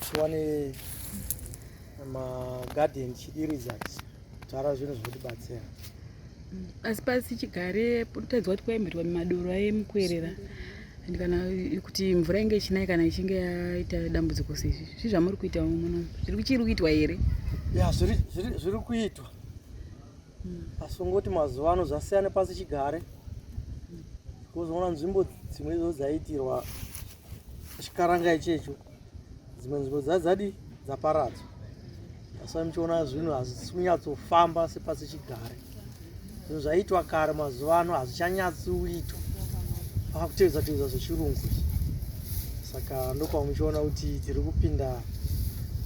tiwane magadheni tichidiridza tichitara zvinhu zvinotibatsira. Asi pasi chigare kutadzwa kuti kwaimboitwa madoro aimukwerera and kana kuti mvura inge ichinaya kana ichinge yaita dambudziko sezvi zvii zvamuri kuita muno zviri kuchiri kuitwa here? Ya, zviri kuitwa asi ungoti mazuva ano zvasiyana pasi chigare kuzoona nzvimbo dzimwe idzo dzaiitirwa chikaranga ichecho dzimwe nzvimbo dzadzadi dzaparadzwa asi muchiona zvinhu hazvisi kunyatsofamba sepasi chigare zvinhu zvaiitwa kare mazuva ano hazvichanyatsoitwa pakutevedza tevedza zvechirungu saka ndokwamuchiona kuti tiri kupinda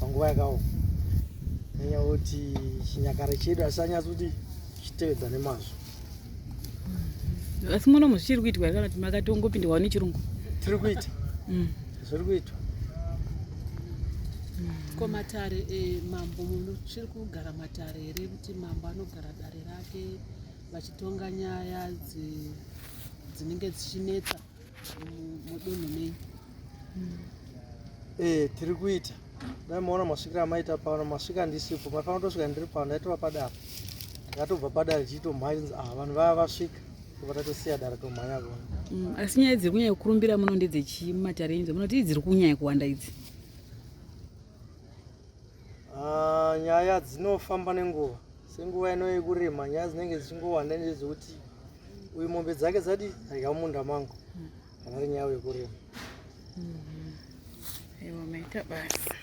panguva yakaoma nenyaya yekuti chinyakare chedu hachisanyatso kuti chitevedza nemazvo. Asi muno muzvichiri kuitwa here kana kuti makatongopindwawo nechirungu? Tiri kuita. Zviri kuitwa. Ko matare eh, mambo muchiri kugara matare here kuti mambo anogara dare rake vachitonga nyaya dzinenge dzichinetsa mudunhu menyu? Eh, tiri kuita. Dai maona masvikiro amaita pano, masvika ndisipo, maifanira kutosvika ndiri pano, ndaitova padare. Ndakatobva padare tichitomhanya nzi ah vanhu vaya vasvika. Tobva tatosiya dare tomhanya kuno. Asi nyaya dziri kunyanya kukurumbira muno ndedzechii mumatare enyu dzamunoti dziri kunyanya kuwanda idzi? Ah, nyaya dzinofamba nenguva. Senguva ino yekurima nyaya dzinenge dzichingowanda ndedzekuti uyu mombe dzake dzadi dzadya mumunda mangu. Kana iri nyaya yekurima. Aiwa maita basa.